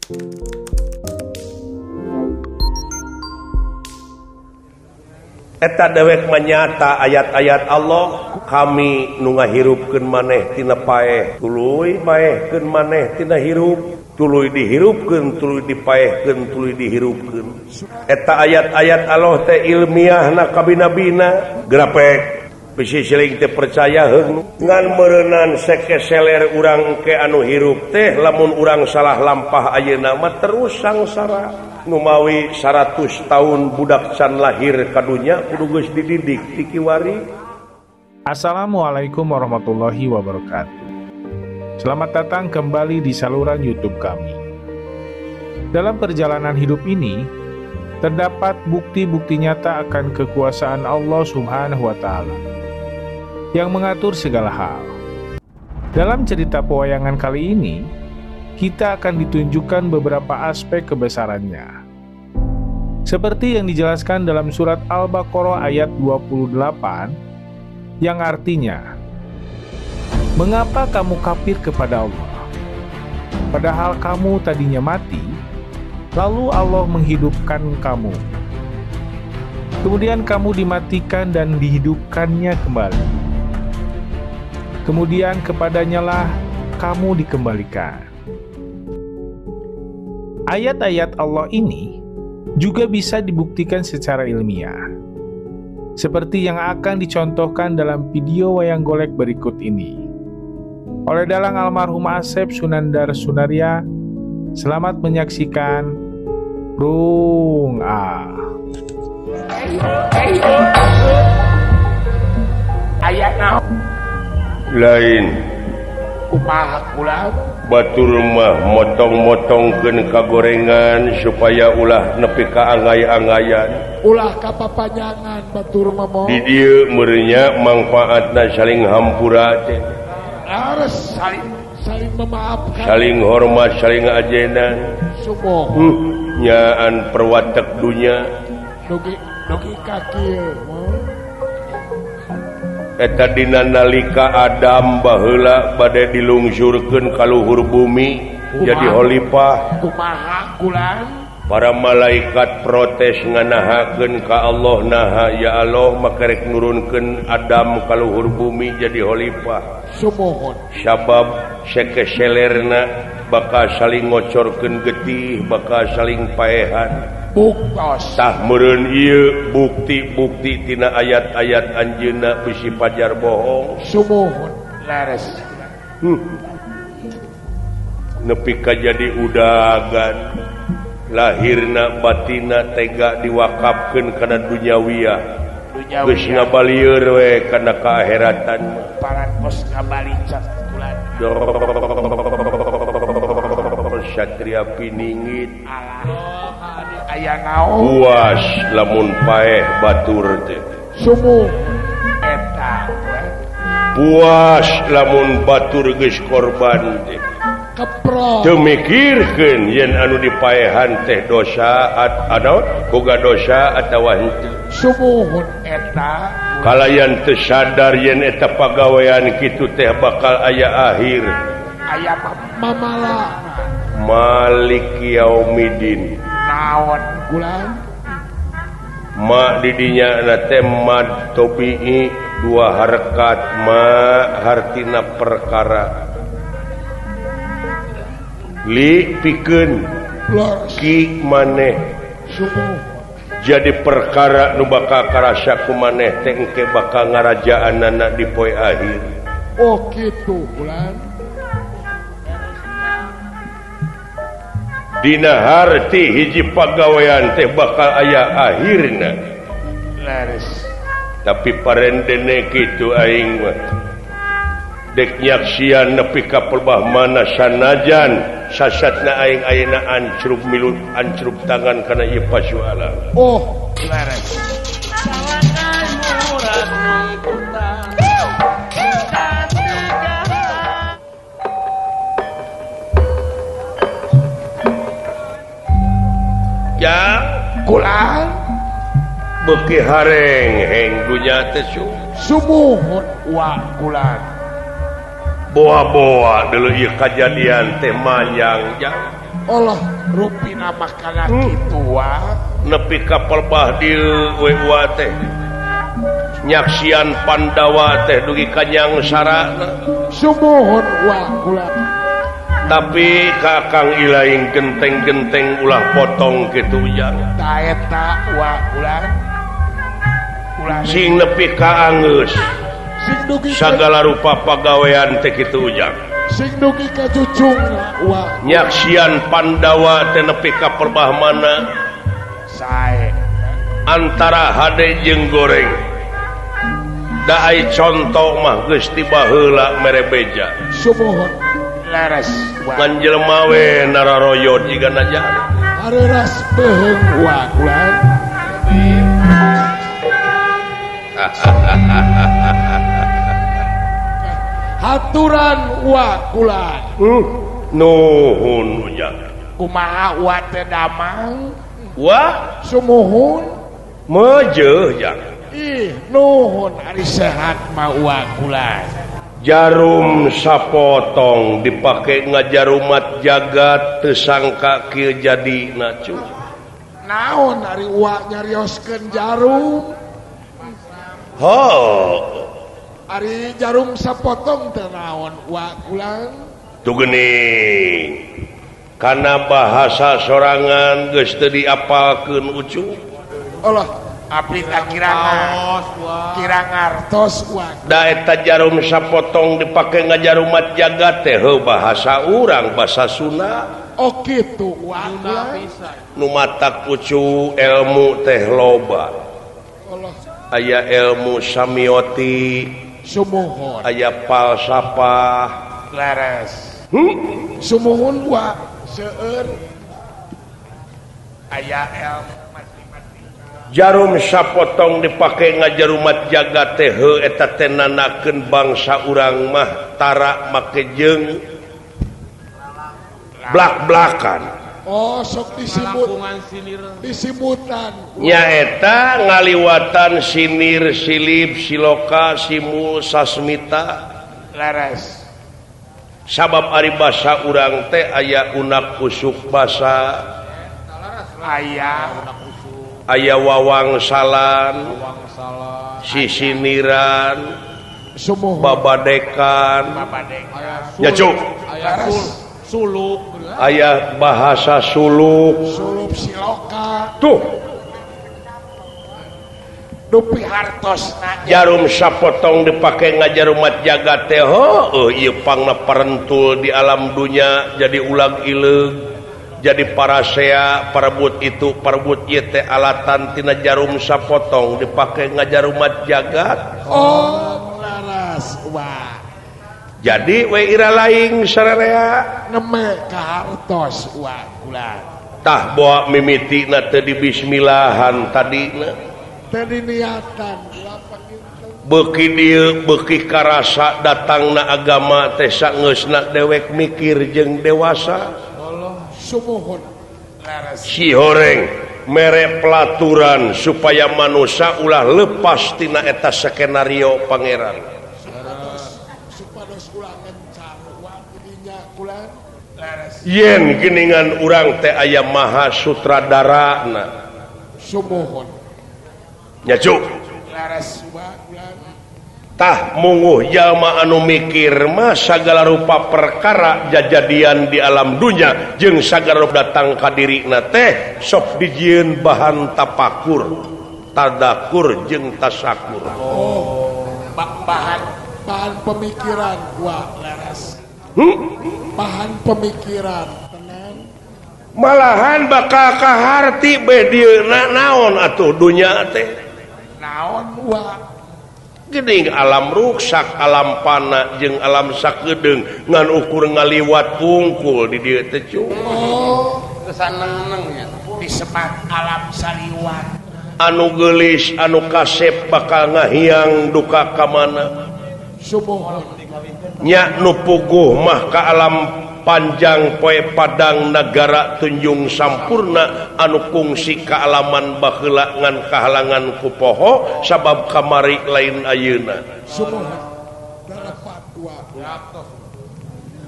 Eta dewek menyata ayat-ayat Allah kami nu ngahirupkeun maneh tina paeh tuluy paehkeun maneh tina hirup tuluy dihirupkeun tuluy dipaehkeun tuluy dihirupkeun. Eta ayat-ayat Allah teh ilmiahna kabina-bina grapek bisi siling teh percaya heung ngan meureunnan sekeseler urang ke anu hirup teh lamun urang salah lampah ayeuna mah terus sangsara. Numawi 100 tahun budak can lahir ka dunya kudu geus dididik ti kiwari. Assalamualaikum warahmatullahi wabarakatuh. Selamat datang kembali di saluran YouTube kami. Dalam perjalanan hidup ini terdapat bukti-bukti nyata akan kekuasaan Allah Subhanahu wa Ta'ala yang mengatur segala hal. Dalam cerita pewayangan kali ini, kita akan ditunjukkan beberapa aspek kebesarannya. Seperti yang dijelaskan dalam surat Al-Baqarah ayat 28, yang artinya, "Mengapa kamu kafir kepada Allah? Padahal kamu tadinya mati, lalu Allah menghidupkan kamu. Kemudian kamu dimatikan dan dihidupkannya kembali. Kemudian kepadanya lah kamu dikembalikan." Ayat-ayat Allah ini juga bisa dibuktikan secara ilmiah, seperti yang akan dicontohkan dalam video wayang golek berikut ini oleh dalang almarhum Asep Sunandar Sunarya. Selamat menyaksikan. Rung A. Ayat lain kumaha kula batur mah motong-motongkeun kagorengan supaya ulah nepi ka angay-angayan, ulah ka papanjangan batur mah. Di dieu meureunnya mangfaatna saling hampura teh, harus saling memaafkan, saling hormat, saling ajenan. Sumoh nyaan perwatek dunya dugi dugi ka kieu. Eta dina nalika Adam baheula bade dilungsurkeun ka luhur bumi jadi khalifah. Kumaha kulan? Para malaikat protes nganahakeun ka Allah, naha ya Allah makarek nurunkeun Adam ka luhur bumi jadi khalifah. Sumohon. Sabab sekeselerna bakal saling ngocorkeun getih, bakal saling paehan. Buktos. Tah meureun ieu bukti-bukti tina ayat-ayat anjeunna bisi pajar bohong. Sumuhun leres. Nepi ka jadi udagan lahirna batina tega diwakafkeun kana dunyawiyah. Geus ngabalieur we kana kaakheratan. Parantos ngabalicet kulan. Satria piningit. Aya naon? Puas lamun paeh batur teh. Sumuh eta. Puas lamun batur geus korban teh. Keprok. Teu mikirkeun yen anu dipaehan teh dosa anu boga dosa atawa henteu. Sumuhun eta. Kalayan teu sadar yen eta pagawean kitu teh bakal aya akhir. Aya mamala. Malik yaumidin. Naon gulan? Ma didinya na teh mad tobi'i dua harkat ma hartina perkara. Li pikeun ki maneh. Jadi perkara nu bakal karasa ku maneh teh engke bakal ngarajaanana di poe akhir. Oh kitu gulan. Dina harti hiji pagawean teh bakal aya akhirna. Leres. Tapi parendene kitu aing mah. Dek nyaksian nepi ka pelbah mana sanajan sasatna aing ayeuna ancrub milut ancrub tangan kana ieu pasualan. Oh, leres. Ya, kulan beuki hareng heng dunya teh sumuhun wa kulan. Boa-boa dulu ieu kajadian teh manjang jang. Allah rupina makana kitu wa nepi ka pelbah dieu we wa teh nyaksian Pandawa teh dugi ka nyangsarana sumuhun wa kula tapi Kakang Ilaing genteng-genteng ulah potong kitu ujang ta eta wa kula sing nepi ka anggeus sagala rupa pagawean teh kitu ujang sing dugi ka cucungna wa nyaksian Pandawa teh nepi ka perbah mana sae antara hade jeung goreng da ai conto mah geus ti baheula mere beja sumuhun laras ngan jelema we nararoyot jiga najar hareras beuheung wa kula haturan wa kula nuhun ujang kumaha wa teh damang wa sumuhun mejeuh jang ih nuhun ari sehat mah wa kula jarum sapotong dipake ngajarumat jagat teu sangka kieu jadi nacu naon ari wa nyarioskeun jarum ho ari jarum sapotong teh naon wa kula tuh geuning kana bahasa sorangan geus teu diapalkeun ucu Allah abdi tak kira kira ngartos wa da eta jarum sapotong dipake ngajarumat jagat teh heuh bahasa urang bahasa Sunda oh kitu wa nu matak ucu ilmu teh loba Allah aya ilmu samioti sumuhun aya falsafah laras sumuhun wa seueur aya ilmu jarum sapotong dipake ngajarumat jagat teh heuh eta teh nanakeun bangsa urang mah tara make jeung blak-blakan oh sok disimut disimutan nyaeta ngaliwatan sinir silip siloka simul sasmita laras sabab ari basa urang teh aya unak usuk basa aya aya wawangsalan sisiniran babadekan ya cuk suluk aya bahasa suluk suluk siloka tuh dupi hartosna jarum sapotong dipake ngajarumat jagat teh heuh ieu pangna parentul di alam dunya jadi ulag ileug jadi parasea parebut itu parebut ieu teh alatan tina jarum sapotong dipake ngajarumat jagat oh laras wa jadi we ira laing sararea neme ka hartos wa kula tah bawa mimitina teu di bismillahan tadina teu diniatan beuki dieu beuki karasa datangna agama teh sangeusna dewek mikir jeung dewasa sumuhun si horeng mere pelaturan supaya manusia ulah lepas tina eta skenario pangeran supados ulah ngencar wa dinya kula yen geuningan urang teh aya maha sutradarana sumuhun nya cuk laras wa kula tah munguh jalma anu mikir mah sagala rupa perkara jajadian di alam dunya jeung sagala rupa datang ka dirina teh sok dijieun bahan tapakur tadakur jeung tasakur oh bahan pemikiran wa laras bahan pemikiran tenang malahan bakal kaharti beh dieuna naon atuh dunya teh naon wa geuning alam ruksak alam pana jeung alam sakedeung ngan ukur ngaliwat wungkul di dieu teh cu oh kesaneng-neng nya disebat alam saliwat anu geulis anu kasep bakal ngahiang duka ka mana subuh nya nu puguh mah ka alam panjang poe padang nagara tunjung sampurna anu kungsi kaalaman baheula ngan kahalangan ku poho sabab kamari lain ayeuna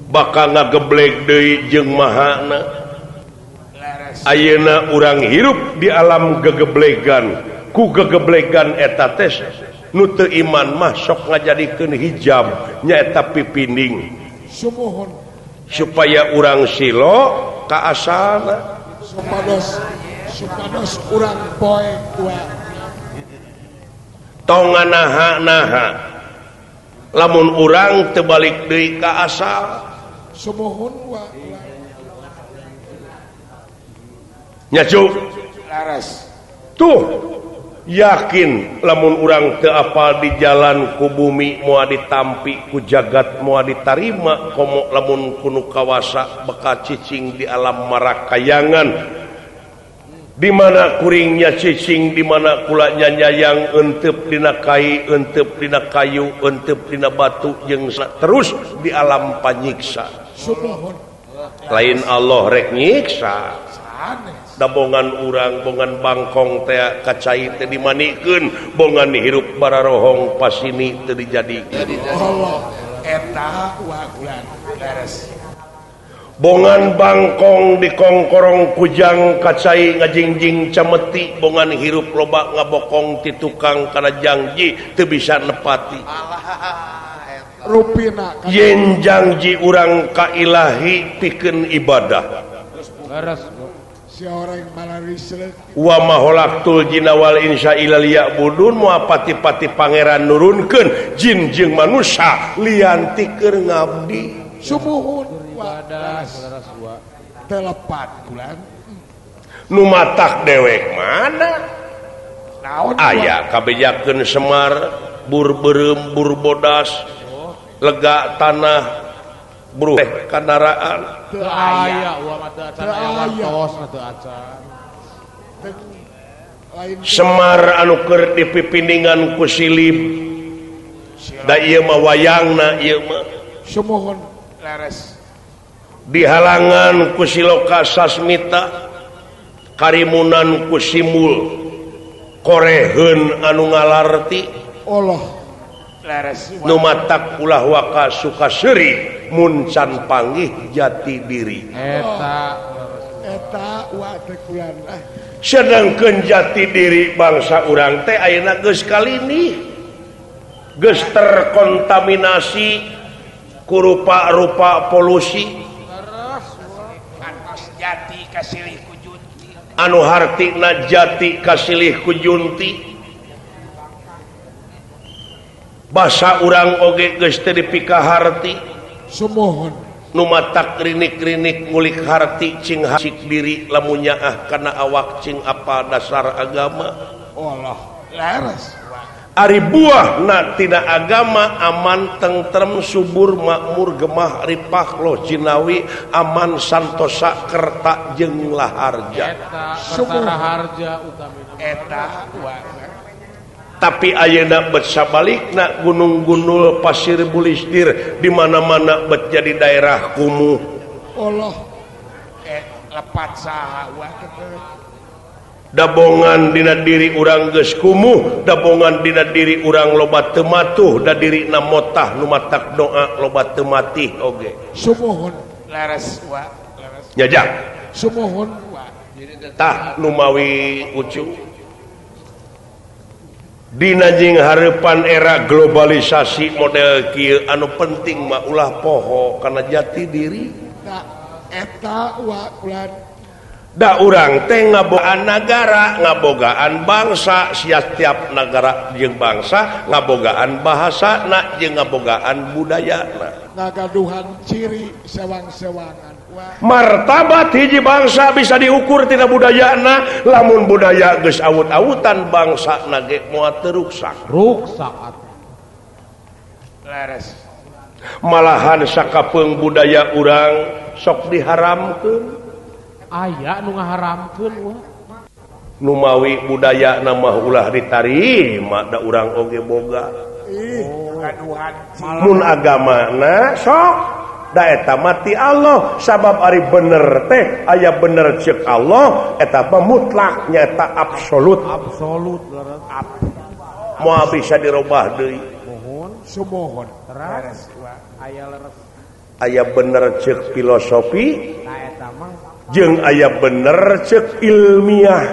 bakal ngageblek deui jeung mahana Ayeuna urang hirup di alam gegeblegan ku gegeblegan eta teh nu teu iman mah sok ngajadikeun hijab nyaeta pipinding sumuhun supaya urang silo ka asalna supados urang poe tua tong nganaha-naha lamun urang teu balik deui ka asal sumuhun wa nya cuk laras tuh yakin lamun urang teu apal di jalan ku bumi moal ditampi ku jagat moal ditarima komo lamun kunu kawasa bakal cicing di alam marakayangan di mana kuringnya cicing di mana kulanya nyayang entep dina kai entep dina kayu entep dina batu jeung terus di alam panyiksa lain Allah rek nyiksa dabongan urang bongan bangkong teh kacai teh dimanikeun bongan hirup bararohong pasini teu dijadikeun Allah eta wa ulan leres bongan bangkong dikongkorong kujang kacai ngajingjing cameti bongan hirup loba ngabokong ti tukang kana jangji teu bisa nepati rupina yen jangji urang ka ilahi pikeun ibadah leres wa maholaktul jinna wal insa illa liya'budun moal pati-pati pangeran nurunkeun jin jeung manusia lian ti keur ngabdi sumuhun ibadah telepat bulan nu matak dewek mana naon aya kabejakeun Semar bur beureum bur bodas lega tanah bro kandaraan teu aya wa mah teu acan aya wartos teu acan Semar anu keur dipipindingan ku silib da ieu mah wayangna ieu mah sumuhun leres dihalangan ku Siloka Sasmita karimunan ku Simul koreheun anu ngalarti Allah leres nu matak ulah waka suka seuri mun can panggih jati diri eta eta wa teh kulan sedangkeun jati diri bangsa urang teh ayeuna geus kalini geus terkontaminasi ku rupa-rupa polusi kantos jati kasilih ku junti anu hartina jati kasilih ku junti basa urang oge geus teu dipikaharti sumuhun nu matak rinik-rinik ngulik harti cing hasik diri lamun nyaah kana awak cing apa dasar agama Allah leres ari buahna tina agama aman tentrem subur makmur gemah ripah loh jinawi aman santosa kerta jeung laharja eta harja utamina eta wa tapi ayeuna bet sabalikna gunung-gunul pasir bulistir di mana-mana bet jadi daerah kumuh Allah lepat saha wa dabongan dina diri urang geus kumuh dabongan dina diri urang loba teu matuh da dirina motah nu matak doa loba teu matih oge sumuhun leres wa leres nyajak sumuhun wa tah numawi ucu dina jeung hareupan era globalisasi model kieu anu penting mah ulah poho kana jati diri eta wa ulan da urang teh ngabogaan nagara ngabogaan bangsa setiap nagara jeung bangsa ngabogaan bahasana jeung ngabogaan budayana ngagaduhan ciri sewang-sewangan martabat hiji bangsa bisa diukur tina budayana lamun budaya geus awut-awutan bangsa na ge moal teu ruksak ruksak atuh leres malahan sakapeung budaya urang sok diharamkeun aya nu ngaharamkeun wah numawi budaya mah ulah ditarima da urang oge boga mun agamana sok da eta mati Allah sabab ari bener teh aya bener ceuk Allah eta mah mutlak nyaeta absolut absolut moal bisa dirobah deui mohon sumuhun leres aya leres aya bener ceuk filosofi ta eta mah Jeung aya bener cek ilmiah.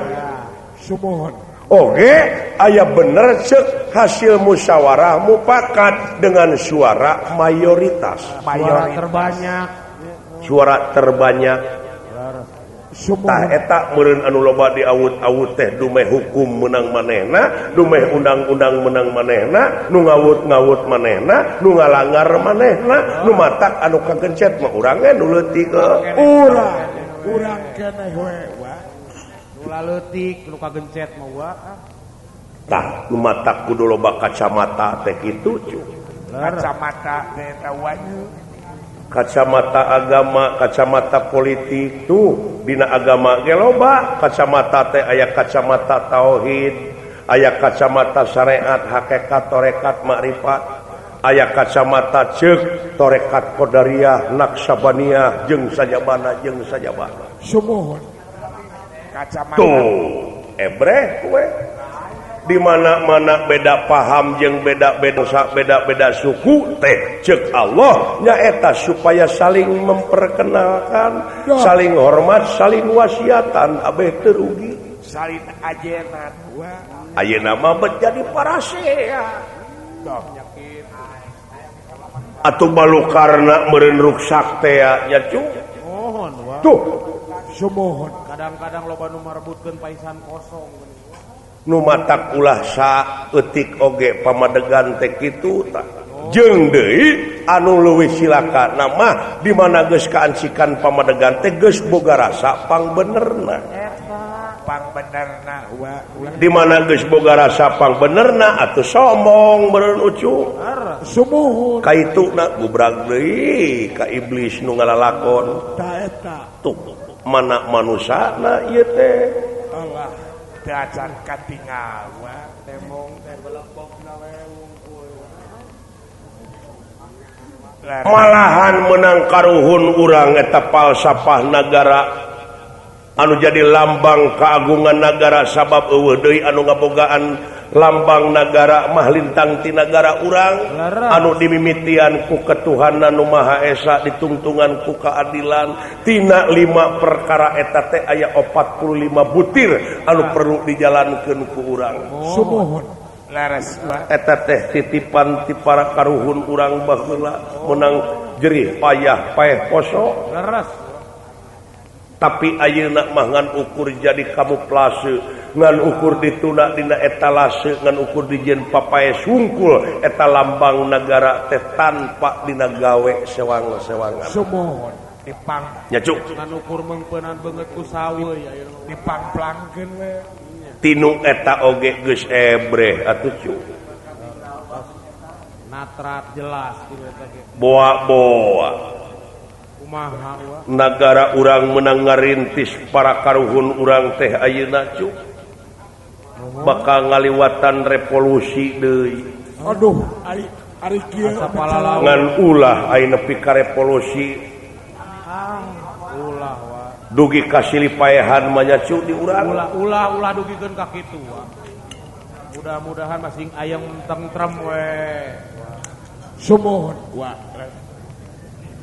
Sumuhun. Oge aya bener cek hasil musyawarah mufakat dengan suara mayoritas. Suara terbanyak. Suara terbanyak. Tah eta meureun anu loba diawut-awut teh dumeh hukum menang manehna, dumeh undang-undang menang manehna, nu ngawut-ngawut manehna, nu ngalangar manehna, nu matak anu kagencet mah urang ge nu leutik. Urang, urang keneh we wa. Nu leutik nu kagencet mah wa. Tah nu matak kudu loba kacamata teh kitu cu. Kacamata teh eta wanyu. Kacamata agama, kacamata politik tuh dina agama ge loba kacamata teh aya kacamata tauhid, aya kacamata syariat, hakikat, tarekat, makrifat, aya kacamata ceuk tarekat qadariyah, naksabaniyah jeung sajabana jeung sajabana. Sumuhun. Kacamata tuh ebreh we. Di mana-mana beda paham jeung beda-beda beda-beda suku teh ceuk Allah nyaeta supaya saling memperkenalkan, saling hormat, saling wasiatan abeh teu rugi, saling ajenan wa. Ayeuna mah bet jadi parasea. Atuh balukarna meureun ruksak teh nya cu. Mohon wa. Tuh sumuhun. Kadang-kadang loba nu marebutkeun paisan kosong. Nu matak ulah saeutik oge pamadegan teh kitu tah. Jeung deui anu leuwih silaka mah di mana geus kaancikan pamadegan teh geus boga rasa pangbenerna. Pangbenerna wa. Di mana geus boga rasa pangbenerna atuh sombong meureun ucu. Sumuhun. Kaituna gubrag deui ka iblis nu ngalalakon. Ta eta. Tuh mana manusana ieu teh. Allah. Acan katingal wa temong teh belebokna we wungkul. Malahan menang karuhun urang eta falsafah nagara anu jadi lambang keagungan nagara sabab eueuh deui anu ngabogaan lambang nagara mah lintang ti nagara urang anu dimimitian ku ketuhanan nu Maha Esa ditungtungan ku keadilan tina 5 perkara eta teh aya 45 butir anu perlu dijalankeun ku urang. Sumuhun. Laras eta teh titipan ti para karuhun urang baheula menang jerih payah paeh poso. Laras. Tapi ayeuna mah ngan ukur jadi kamuflase, ngan ukur dituna dina etalase, ngan ukur dijieun papae sungkul eta lambang nagara teh tanpa dina gawe sewang-sewangan. Sumuhun. Dipang nya cuk. Ngan ukur meungpeunaan beungeut ku sawe ayeuna dipangplangkeun we. Tinu eta oge geus ebreh atuh cu. Natrat jelas tinu eta ge. Boa-boa. Nagara urang menang ngarintis para karuhun urang teh ayeuna cu. Bakal ngaliwatan revolusi deui. Aduh, ari ari kieu ngan ulah aya nepi ka revolusi. Ulah wa. Dugi ka silipaehan mah nya cu di urang. Ulah ulah ulah dugikeun ka kitu wa. Mudah-mudahan masing ayam tentrem we. Sumuhun wa.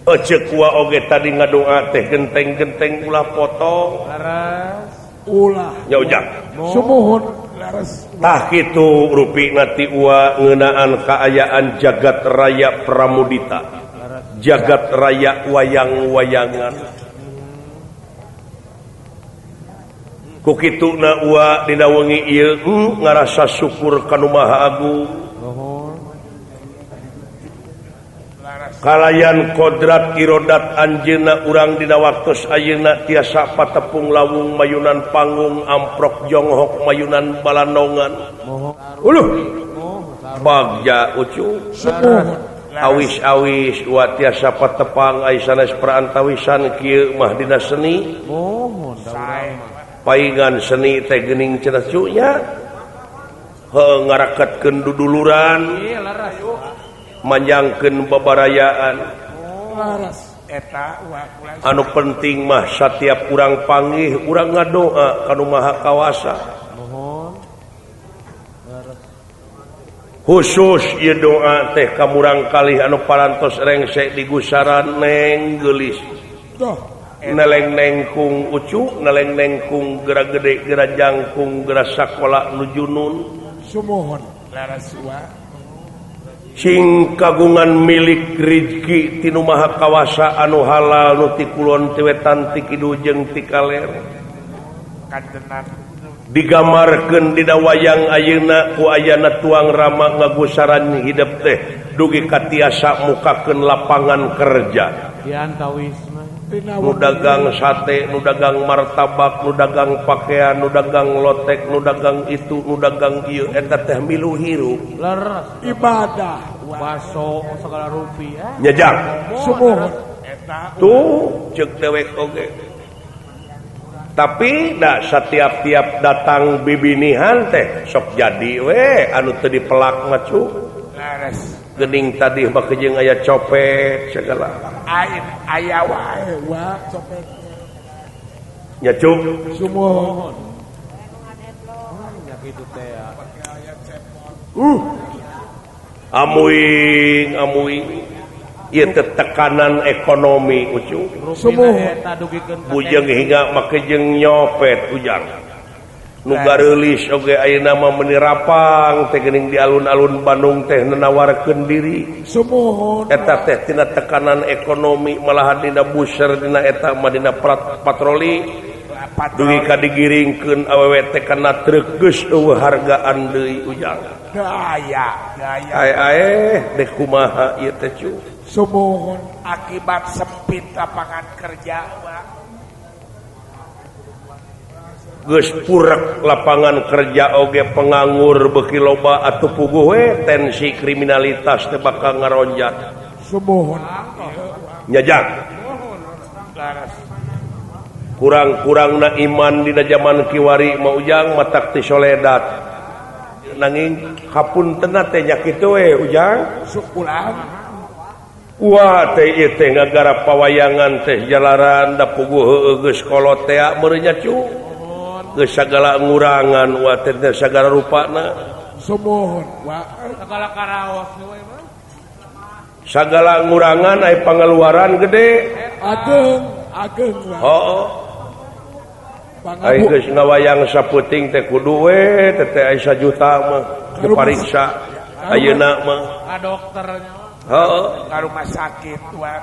Eceuk wa oge tadi ngadoa teh genteng-genteng ulah potong. Laras. Ulah. Ya ujang. Sumuhun laras. Tah kitu rupina ti ua ngeunaan kaayaan jagat raya Pramudita. Jagat raya wayang-wayangan. Ku kituna ua dina wengi ieu ngarasa syukur ka Nu Maha Agung. Kalayan kodrat irodat anjeunna urang dina waktos ayeuna tiasa patepung lawung mayunan panggung amprok jonghok mayunan balanongan. Uluh bagja ucu awis-awis wa tiasa patepang ai sanes perantawisan kieu mah dina seni. Paingan seni teh geuning cenah cu nya heuh ngaraketkeun duduluran manjangkeun babarayaan. Anu penting mah setiap urang panggih urang ngadoa ka Nu Maha Kawasa. Khusus ieu doa teh ka murang kalih anu parantos rengse di gusaran Neng Geulis. Neleng nengkung ucu neleng nengkung geura gede geura jangkung geura sakola nu junun sumuhun laras wa cing kagungan milik rizki tinu maha kawasa anu halal nu ti kulon ti wetan ti kidul jeung ti kaler kantenan digamarkeun dina wayang ayeuna ku ayana tuang rama ngagusaran hidep teh dugi ka tiasa mukakeun lapangan kerja nu dagang sate, nu dagang martabak, nu dagang pakaian, nu dagang lotek, nu dagang itu, nu dagang ieu eta teh milu hirup. Leres ibadah baso segala rupi nyajang sumuhun eta tuh ceuk dewek oge. Tapi da setiap-tiap datang bibinihan teh sok jadi we anu teu dipelak mah cu. Leres gening tadi mah jeung aya copet segala. Aya wae wa copet. Nya cu. Sumuhun. Nya kitu teh ya. Amuing amuing ieu teh tekanan ekonomi ucu. Sumuhun. Bujeng hingga make jeung nyopet ujang. Nu gareulis oge ayeuna mah meuni rapang teh geuning di alun-alun Bandung teh nanawarkeun diri. Sumuhun. Eta teh tina tekanan ekonomi malahan dina buser dina eta mah dina patroli dugi ka digiringkeun awewe teh kana truk geus eueuh hargaan deui ujang. Daya daya. Ae deh kumaha ieu teh cu. Sumuhun akibat sempit lapangan kerja wa. Geus purek lapangan kerja oge penganggur beuki loba atuh puguh we tensi kriminalitas teh bakal ngaronjat. Sumuhun. Nyajang. Kurang-kurangna iman dina jaman kiwari mah ujang matak ti soledat. Nanging hapuntenna teh nya kitu we ujang. Sukulan. Wah teh ieu teh ngagarap pawayangan teh jalaran da puguh heueuh geus kolot teh meureun nya cu. Geus sagala ngurangan wa teh sagala rupana sumuhun wa sagala karaos we mah sagala ngurangan aya pangeluaran gede ageng ageng wa heuh ai geus ngawayang saputing teh kudu we teh teh aya sajuta mah dipariksa ayeuna mah ka dokternya heuh ka rumah sakit wa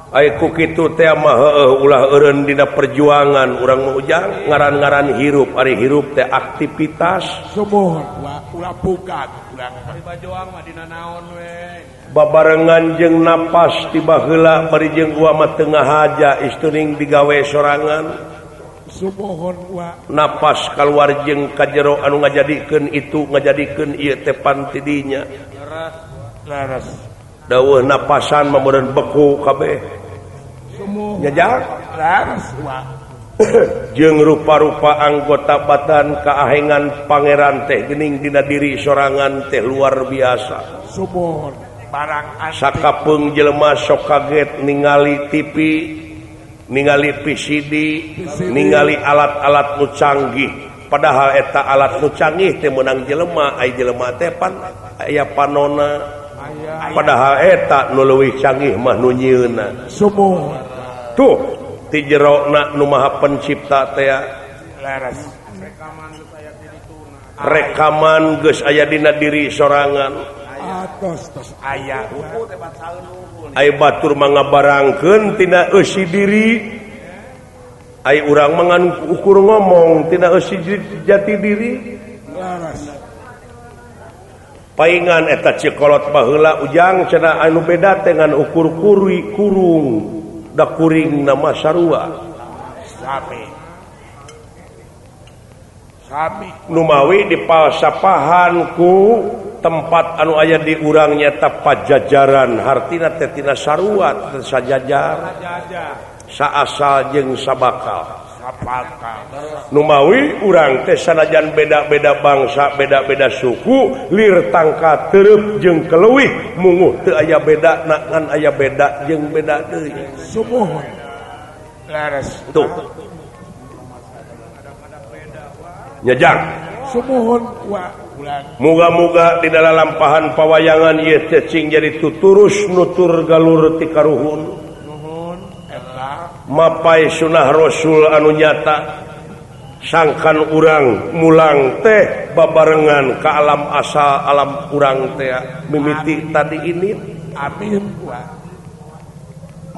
Ai ku kitu teh mah heueuh ulah eureun dina perjuangan urang mah ujang ngaran-ngaran hirup ari hirup teh aktivitas sumuhun wa ulah buka urang ari bajoang mah dina naon we babarengan jeung napas ti baheula bari jeung gua mah teu ngahaja istuning digawe sorangan sumuhun wa napas kaluar jeung ka jero anu ngajadikeun itu ngajadikeun ieu teh pan ti dinya leres leres daweuh napasan mah meureun beku kabeh nyajak jeung rupa-rupa anggota badan kaahengan pangeran teh geuning dina diri sorangan teh luar biasa sumuhun barang antik sakapeung jelema sok kaget ningali TV ningali VCD ningali alat-alat nu canggih padahal eta alat nu canggih teh meunang jelema ai jelema teh pan aya panona padahal eta nu leuwih canggih mah nu nyieunna sumuhun tuh ti jerona nu maha pencipta teh leres rekaman geus aya dina diri sorangan atos tos aya ai batur mah ngabarangkeun tina eusi diri ai urang mah ngan ukur ngomong tina eusi jati diri leres paingan eta cikolot baheula ujang cenah anu beda teh ngan ukur kuri kurung da kuring nama sarua sami sami numawi dipalsapahan ku tempat anu aya di urang nyata pajajaran hartina teh tina sarua teh sajajar saasal jeung sabakal numawi urang teh sanajan beda-beda bangsa beda-beda suku lir tangka tereup jeung keleuwih munguh teu aya beda na ngan aya beda jeung beda deui sumuhun leres tuh nyajang sumuhun wa Muga-muga di dalam lampahan pawayangan ieu teh cing jadi tuturus nutur galur ti karuhun. Nuhun eta mapai sunah Rasul anu nyata sangkan urang mulang teh babarengan ka alam asal alam urang teh mimiti tadi ini. Amin.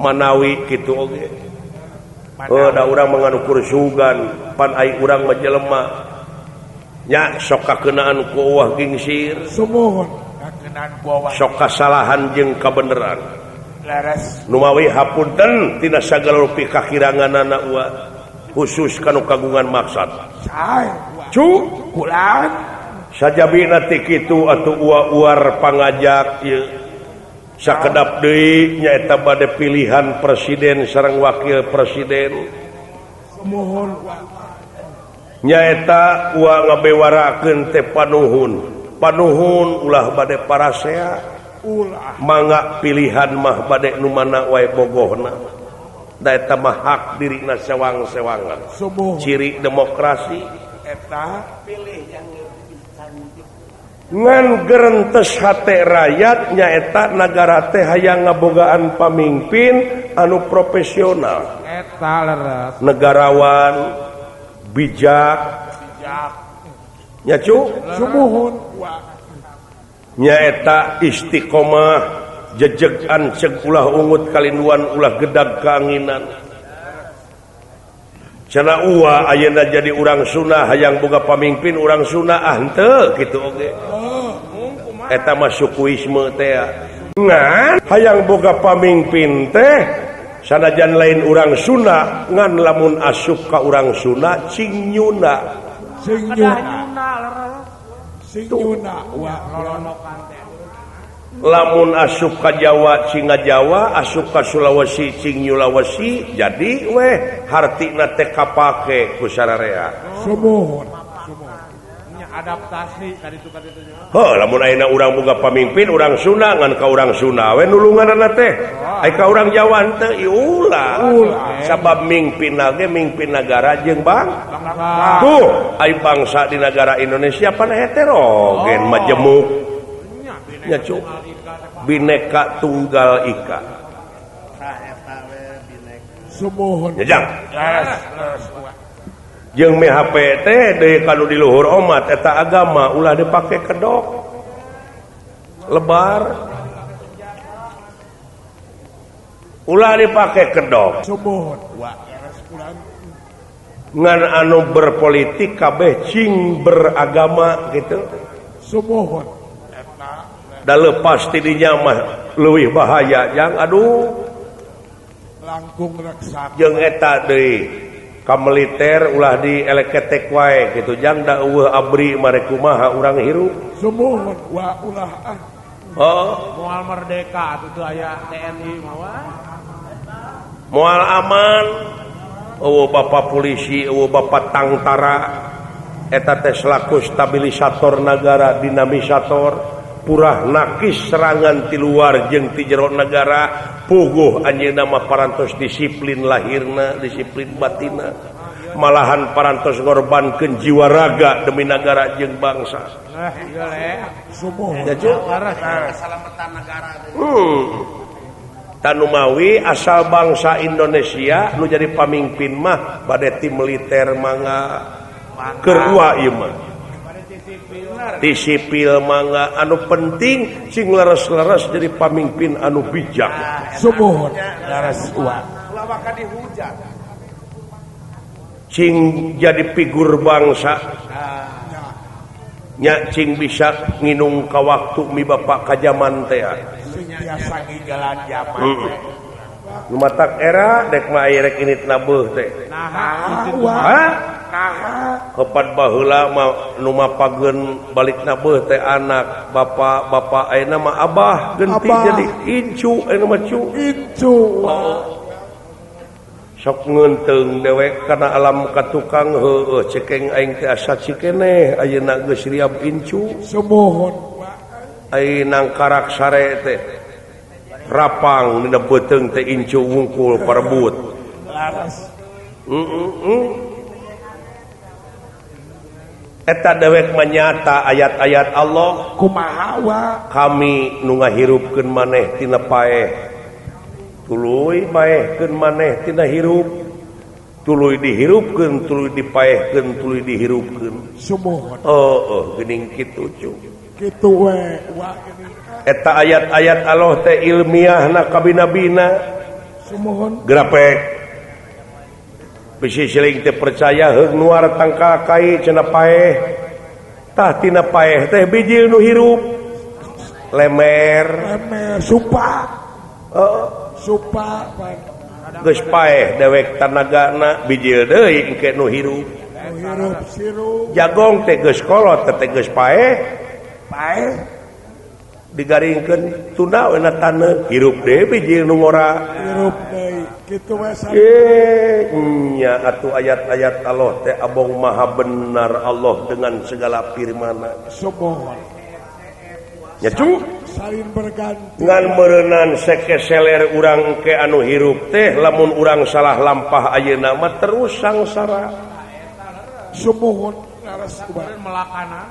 Manawi kitu oge. Oh, da urang menganukur sugan pan ai urang mah jelema nya sok kakeunaan ku eueuh gingsir. Sumuhun kakeunaan ku eueuh. Sok kasalahan jeung kabeneran. Leres. Numawi hapunten tina sagala rupi kakiranganana uwa khusus kanu kagungan maksad. Sae. Cu kulan sajabina ti kitu atuh uwa-uar pangajak ieu. Sakedap deui nyaeta bade pilihan presiden sareng wakil presiden. Sumuhun. Nyaeta uang ngabewarakeun teh panuhun. Panuhun ulah bade parasea. Ulah. Mangga pilihan mah bade nu mana wae bogohna. Da eta mah hak dirina sewang-sewangan. Ciri demokrasi eta pilih yang lebih cantik. Ngan gerentes hate rakyat nyaeta nagara teh hayang ngabogaan pamimpin anu profesional. Eta leres. Negarawan bijak, nyacu sumuhun nyaeta istiqomah jejeg anceg ulah ungut kalinduan ulah gedag keanginan. Cenah uwa ayeuna jadi urang Sunda hayang boga pamimpin urang Sunda ah henteu kitu oge. Eta mah sukuisme teh. Ngan hayang boga pamimpin teh sanajan lain urang Sunda ngan lamun asup ka urang Sunda cing nyuna. Sing nyuna. Sing nyuna wa lamun asup ka Jawa cing Jawa, asup ka Sulawesi cing Sulawesi, jadi weh hartina teh kapake ku sararea. Sumuhun. Adaptasi ka ditu ka ditu. Heuh, lamun ayeuna urang boga pamimpin urang Sunda ngan ka urang Sunda we nulunganana teh. Ai ka urang Jawa henteu iulah. Sabab mingpin ge mingpin nagara jeung bangsa. Tuh, ai bangsa di nagara Indonesia pan heterogen majemuk. Nya cu Bineka Tunggal Ika. Sumuhun. Nya jang. Jeung MHP teh deui kanu di luhur omat eta agama ulah dipake kedok lebar ulah dipake kedok. Sumuhun. Ngan anu berpolitik kabeh cing beragama gitu. Sumuhun. Da lepas ti dinya mah leuwih bahaya jang aduh langkung reksa jeung eta deui ka militer ulah di eleketek wae gitu jang da eueuh abri mare kumaha urang hirup. Sumuhun wa ulah ah. Oh, moal merdeka atuh teu aya TNI mah. Moal aman. Eueuh bapa polisi, eueuh bapa tangtara eta teh selaku stabilisator nagara, dinamisator, purah nakis serangan ti luar jeung ti jero nagara. Puguh anjeunna mah parantos disiplin lahirna, disiplin batina. Malahan parantos ngorbankeun jiwa raga demi nagara jeung bangsa. Tanumawi asal bangsa Indonesia nu jadi pamimpin mah bade ti militer mangga keur ua ieu mah. Ti sipil mangga anu penting sing leres-leres jadi pamimpin anu bijak. Sumuhun leres uang. Ulah waka dihujat. Cing jadi figur bangsa. Nya cing bisa nginung ka waktu mi bapak ka jaman teh. Sing biasa ngigalan jaman. Nu matak era dek mah aya rek init nabeuh teh. Naha. Kepat baheula mah nu mapageun balik nabeuh teh anak bapak-bapak ayeuna mah abah genti jadi incu ayeuna mah cu incu. Oh. Sok ngeunteung dewek kana alam ka tukang heueuh cekeng aing teh asa cikeneh ayeuna geus riab incu. Sumuhun. Ai nangkarak sare teh rapang dina beuteung teh incu wungkul parebut. Laras. Eta dewek menyata ayat-ayat Allah kumaha wa kami nu ngahirupkeun maneh tina paeh tuluy maehkeun maneh tina hirup tuluy dihirupkeun tuluy dipaehkeun tuluy dihirupkeun sumuhun oh geuning kitu cu kitu we wa geuning eta ayat-ayat Allah teh ilmiahna kabina-bina sumuhun grapek bisi siling teh percaya heug nuar tangkal kai cenah paeh tah tina paeh teh bijil nu hirup lemer lemer supa heeh supa geus paeh dewek tanagana bijil deui engke nu hirup hirup sirup jagong teh geus kolot teh geus paeh paeh digaringkeun tuna we na taneuh hirup deui bijil nu ngora hirup deui kitu we nya atuh ayat-ayat Allah teh abong maha benar Allah dengan segala firmana subhan nya cu salin berganti ngan meureunnan sekeseler urang ke anu hirup teh lamun urang salah lampah ayeuna mah terus sangsara sumuhun laras kumaha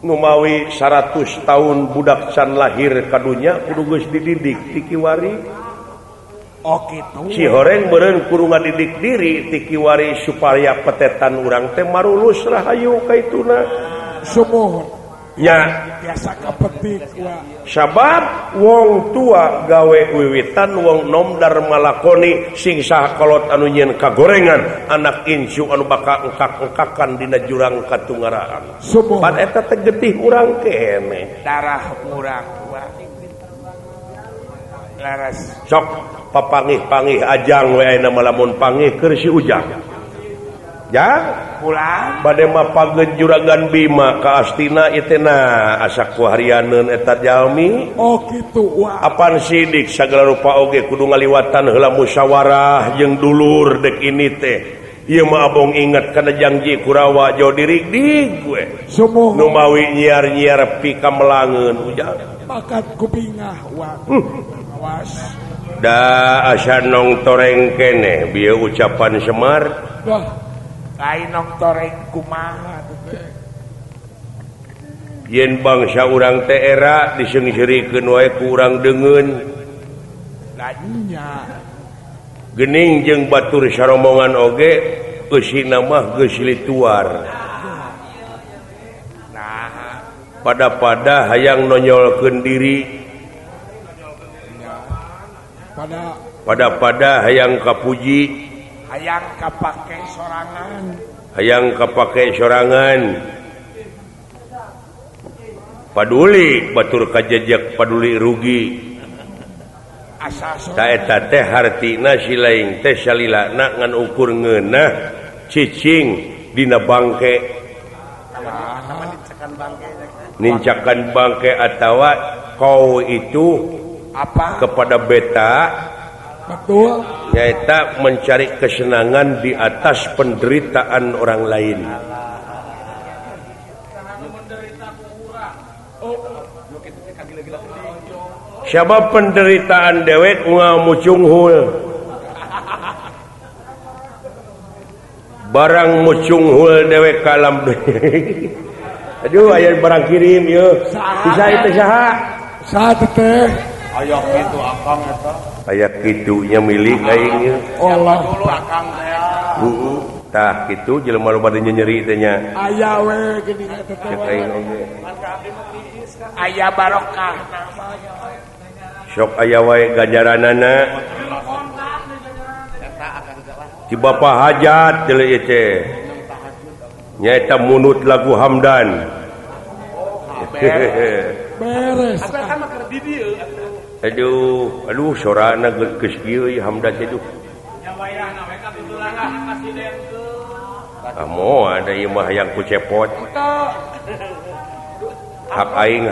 numawi 100 tahun budak can lahir ka dunya kudu geus dididik ti kiwari. Oh kitu. Si horeng meureun kudu ngadidik diri ti kiwari supaya petetan urang teh marulus rahayu ka ituna. Sumuhun. Nya biasa kapetik wa. Sabab wong tua gawe wiwitan wong nom darmalakoni sing saha kolot anu nyieun kagorengan anak incu anu bakal engkak-engkakan dina jurang katungaraan. Pan eta teh getih urang keneh. Darah urang wa. Laras. Sok papangih-pangih ajang we ayeuna mah lamun pangih keur si Ujang. Ya, pulang bade mapageun juragan Bima ka Astina ieu teh na asa ku harianeun eta jalmi. Oh kitu wa. Apan sidik sagala rupa oge kudu ngaliwatan heula musyawarah jeung dulur dek ini teh. Ieu mah abong inget kana janji Kurawa jauh dirigdig we. Sumuhun. Nu mawi nyiar-nyiar pika melangeun ujang. Bakat kupingah wa. Awas. Da asa nong toreng keneh bieu ucapan Semar. Wah. Lain nong toreng kumaha teh. Yen bangsa urang teh era diseungseurikeun wae ku urang deungeun. Lah nya. Gening jeung batur saromongan oge eusina mah geus lituar. Nah, pada-pada hayang nonyolkeun diri. Pada-pada hayang kapuji. Hayang kapake sorangan. Hayang kapake sorangan. Paduli batur kajejek paduli rugi. Ta eta teh hartina si laing teh salilana ngan ukur ngeunah cicing dina bangke. Nincakan bangke atawa kau itu apa kepada beta. Betul. Nyaeta mencari kesenangan di atas penderitaan orang lain. Siapa penderitaan dewek ngamucunghul. Barang mucunghul dewek kalam. Aduh aya barang kirim yeuh. Bisa itu saha? Saha teh? Aya kitu akang eta. Aya kitunya milik aing ieu. Allah dulu akang teh. Heeh. Tah kitu jelema loba nyeri teh nya. Aya we geuning eta teh. Aing oge. Aya barokah. Sok aya wae ganjaranana. Ti Bapak Hajat deuleu ieu teh. Nyaeta munut lagu Hamdan. Beres. Aduh, aduh sorana geus kieu ieu Hamdan teh duh. Kamu ada ieu mah hayang ku cepot. Hak aing,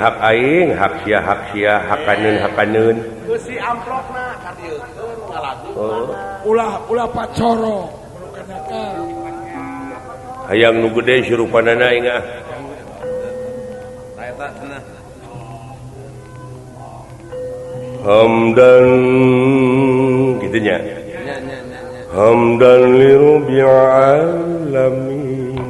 hak sia, hak kaneun, hak kaneun. Beusi amplopna ka dieu ngalagu. Ulah ulah pacoro. Hayang nu gede sirupanana aing ah. Eta cenah. Hamdan kitu nya. Hamdan li rabbil alamin.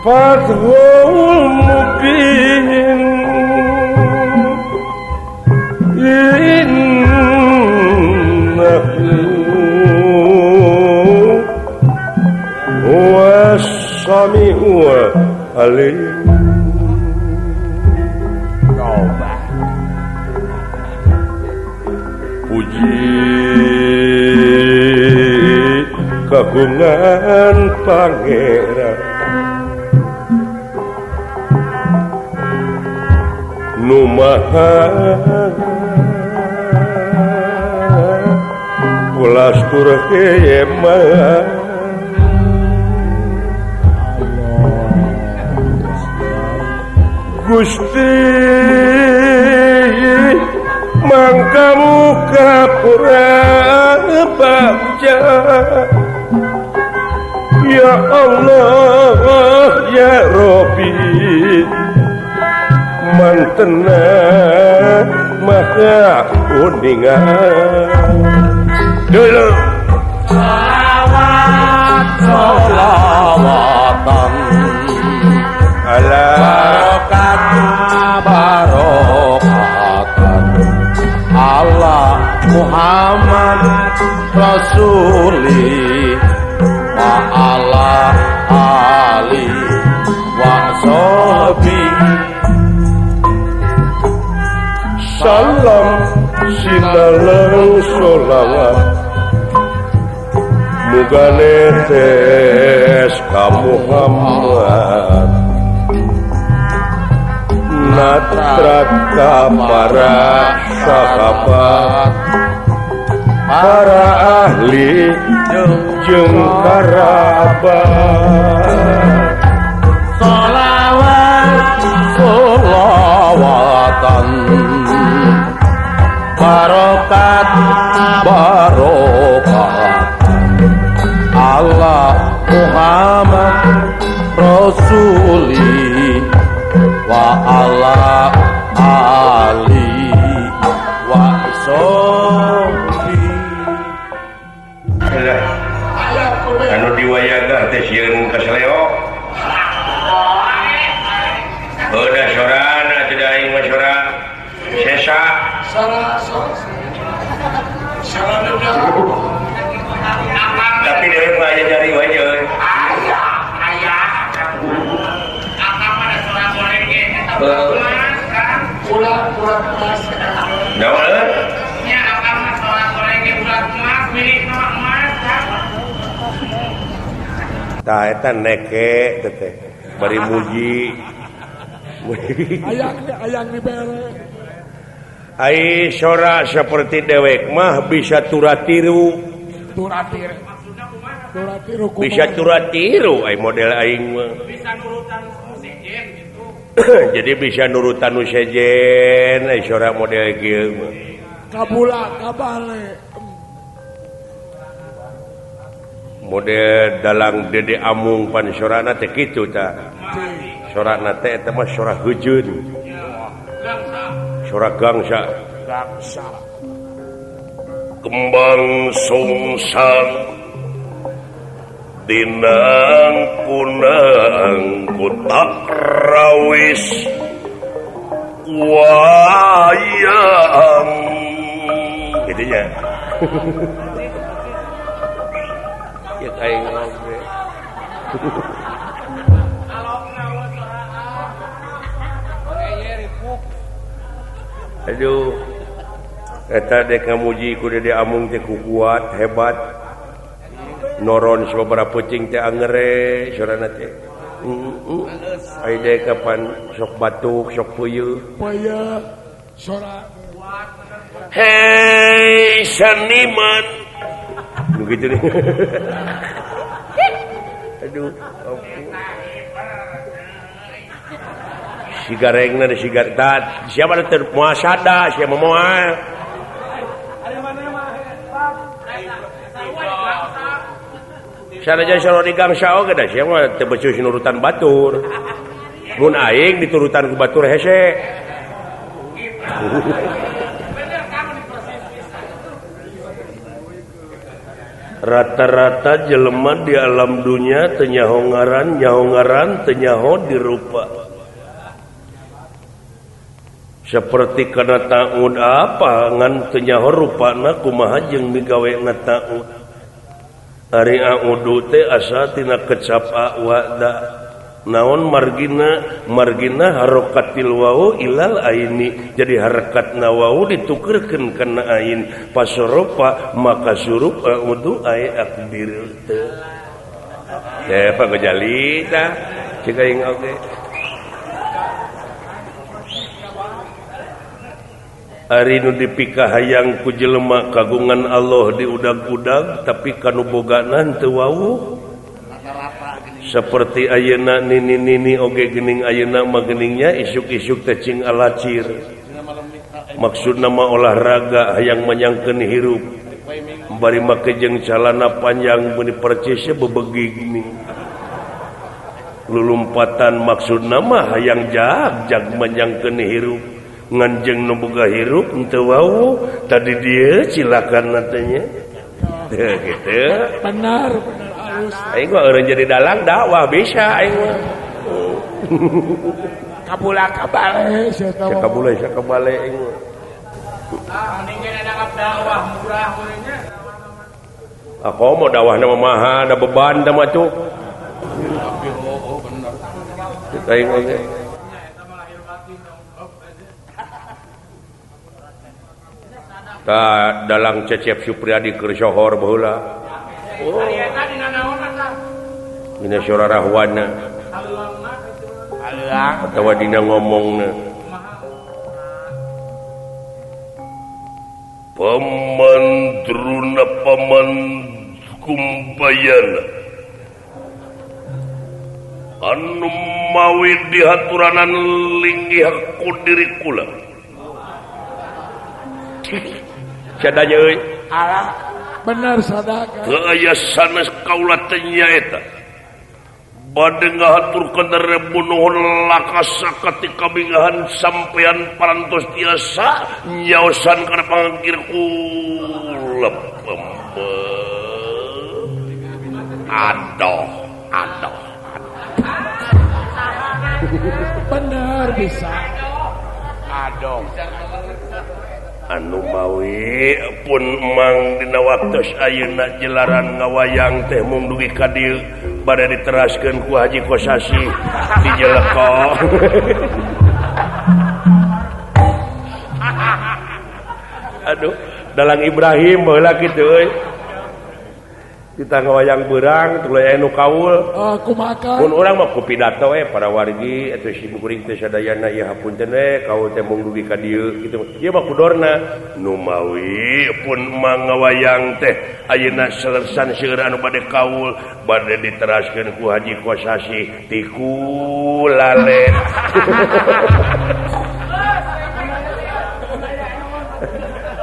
Fathul Mubin innahu huwas samiul alim. Coba puji kagungan pangeran nu maha welas tur hemat. Gusti mangka muka pura bagja. Ya Allah ya Rabbi mantena maha uningan. Dulu sholawat sholawatan ala barokat barokatan Allah Muhammad Rasuli wa ala ali wa sahbi. Salam sinaleng sholawat muga netes ka Muhammad natrat ka para sahabat para ahli jeung karabat. Sholawat sholawatan barokat barokat Allah Muhammad Rasuli wa ala ali wa sahbi. Anu diwayaga teh sieun kaseleo. Udah sorana tidak aing mah sora sesa. Tapi dewek mah aya jari wae euy. Aya, aya. Akang mah da sora goreng ge eta emas kan. Ulah emas. Naon euy? Nya akang mah sora goreng ge ulah emas milik mah emas kan. Tah eta neke teh bari muji. Ayang ayang dibere. Ai sora seperti dewek mah bisa turatiru. Turatiru. Turatiru kumaha? Bisa turatiru ai model aing mah. Bisa nurutan nu sejen gitu. Jadi bisa nurutan nu sejen ai sora model kieu mah. Kabula kabale. Model dalang Dede Amung pan sorana teh kitu tah. Sorana teh eta mah sora heujeun. Sora gangsa. Gangsa. Kembang sungsang dinang kunang kutak rawis wayang gitu nya. Ya aing oge. Aduh, eta dek ngamuji ku Dede Amung teh ku kuat hebat. Noron sababaraha peuting teh angere sorana teh. Ai dek kapan sok batuk, sok puyuh. Puyuh sora kuat. Hei seniman. Begitu nih. Aduh, ampun. Si garengna si gartat siapa ada termuasada siapa moal. Sanajan sora di gangsa oge da sia mah teu becus nurutan batur. Mun aing diturutan ku batur hese. Rata-rata jelema di alam dunia teu nyaho ngaran, nyaho ngaran teu nyaho dirupa. Seperti kana taud apa ngan teu nyaho rupana kumaha jeung migawena taud. Ari audu teh asa tina kecap awada. Naon margina, margina harokatil wau ilal aini. Jadi harakatna wau ditukerkeun kana ain. Pasoropa maka surup audu ai akdir teh. Teh Pak Gojali tah cik aing oge. Ari nu dipikahayang ku jelema kagungan Allah diudag-udag tapi kanu bogana teu wau. Seperti ayeuna nini-nini oge geuning ayeuna mah geuningnya isuk-isuk teh cing alacir. Maksudna mah olahraga hayang manyangkeun hirup. Bari make jeung calana panjang meuni percisnya bebegi geuning. Lulumpatan maksudna mah hayang jag-jag manyangkeun hirup. Ngan jeung nu boga hirup henteu wau tadi dieu silakan teh nya. Teu kitu. Benar, benar. Aing mah eureun jadi dalang dakwah bisa aing mah. Kabula kabale sia kabule sia kabale aing mah. Ah mending ge nangkap dakwah murah mun nya. Ah komo dakwahna mah maha da beban da mah cuk. Tapi oh bener. Kita aing oge. Ta dalang Cecep Supriyadi keur sohor baheula. Oh. Dina sora rahwana. Atawa dina ngomongna. Paman Druna paman Kumbayana anu mawi dihaturanan linggih ku diri kula. Sadanya euy. Alah. Benar sadaka. Teu aya sanes kaula teh nyaeta. Bade ngahaturkeun rebu nuhun lakasa katika bingahan sampean parantos tiasa nyaosan kana pangangkir kula. Adoh, adoh. Benar bisa. Adoh. Anu mawi pun mang dina waktos ayeuna jelaran ngawayang teh mung dugi ka dieu bade diteraskeun ku Haji Kosasi di Jeleko. Aduh, dalang Ibrahim baheula kitu euy. Kita ngawayang beurang tuluy aya nu kaul. Kumaha? Mun urang mah ku pidato we para wargi atuh si kuring teh sadayana ieu hapunten we kaul teh mung dugi ka dieu kitu. Ieu mah kudorna nu mawi pun mang ngawayang teh ayeuna selersan seueur anu bade kaul bade diteraskeun ku Haji Kosasi ti kulale.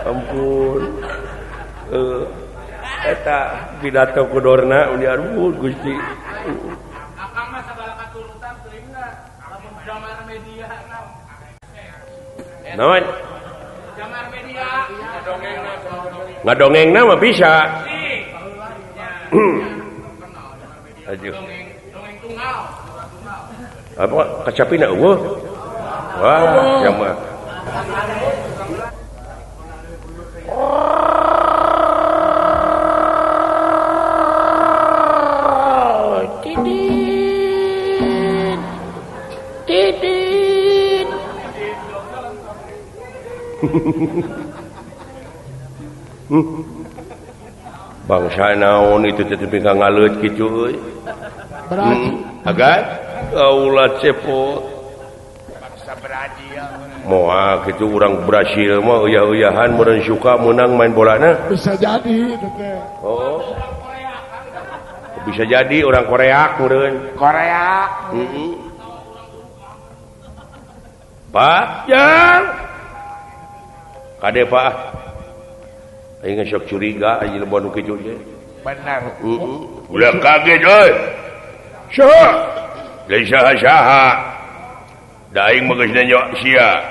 Ampun. Eta pidato kudorna undi aduh Gusti. Akang mah sagala katurutan teuingna lamun jamar media naon? Jamar media ngadongengna mah bisa. Aduh. Dongeng tunggal. Apa kacapina eueuh? Wah, jamar. Bangsa naon itu teh tepi ka ngaleut kitu euy. Agan kaula cepot. Bangsa Brazil. Moal kitu urang Brasil mah uyah-uyahan meureun suka meunang main bolana. Bisa jadi itu teh. Oh. Bisa jadi orang Korea meureun. Korea. Heeh. Pak, jang. Kade Pak. Aing sok curiga aing loba nu kitu teh. Benar. Heeh. Ulah kaget euy. Saha? Lain saha-saha. Da aing mah geus nanya sia.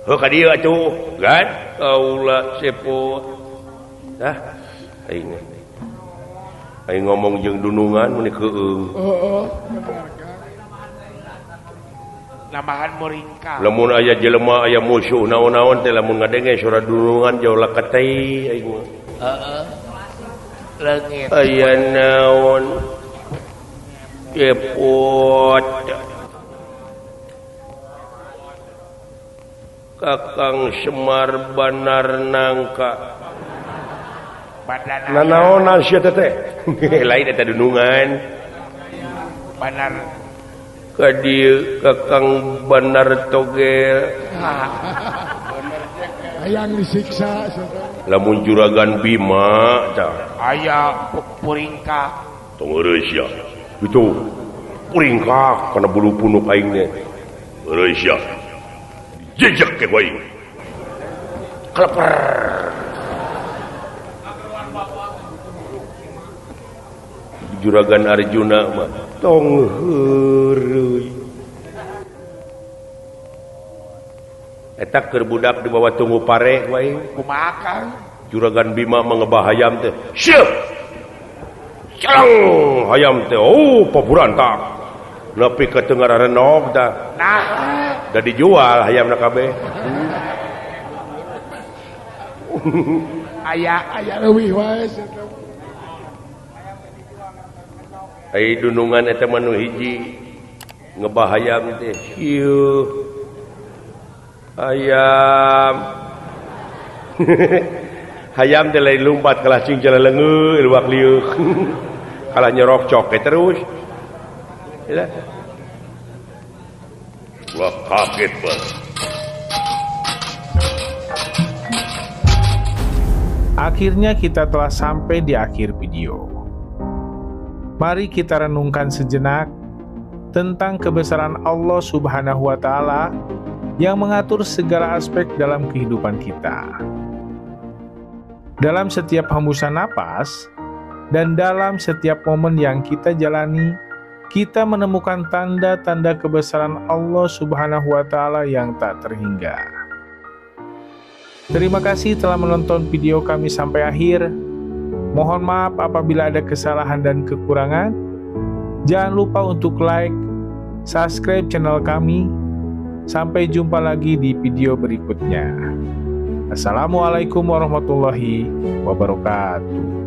Heuh ka dieu atuh, kan? Kaula sepot. Tah. Aing. Aing ngomong jeung dunungan mun keung. Heeh, bener Kang. Nambahan muringkak. Lamun aya jelema aya musuh naon-naon teh lamun ngadenge suara dunungan jauh leketei aing mah. Heeh. Leungit. Aya naon? Cepot. Kakang Semar Banar Nangka. Nanaonan sia teh? Lain eta dunungan. Banar ka dieu Kakang Banar Togel. Hayang disiksa. Lamun Juragan Bima tah. Aya puringkak. Tong heureus sia. Itu puringkak kana bulu punuk aing teh. Heureus sia. Jejak ke aing. Kleper. Juragan Arjuna mah tong heureuy. Eta keur budak dibawa tunggu pare wae. Kumaha Kang? Juragan Bima mah ngebah hayam teh. Syeuh. Celeng hayam teh. Oh, paburantak. Nepi ka teu ngararenog tah. Nah, da dijual hayamna kabeh. Aya aya leuwih wae. Ai dunungan eta mah nu hiji ngebah hayam teh. Ieu hayam. Hayam teh lain lumpat kalah cing jalaleungeuh luak lieuh. Kalah nyerok cok terus. Lah. Wah kaget banget. Akhirnya kita telah sampai di akhir video. Mari kita renungkan sejenak tentang kebesaran Allah Subhanahu wa Ta'ala yang mengatur segala aspek dalam kehidupan kita. Dalam setiap hembusan napas dan dalam setiap momen yang kita jalani, kita menemukan tanda-tanda kebesaran Allah Subhanahu wa Ta'ala yang tak terhingga. Terima kasih telah menonton video kami sampai akhir. Mohon maaf apabila ada kesalahan dan kekurangan. Jangan lupa untuk like, subscribe channel kami. Sampai jumpa lagi di video berikutnya. Assalamualaikum warahmatullahi wabarakatuh.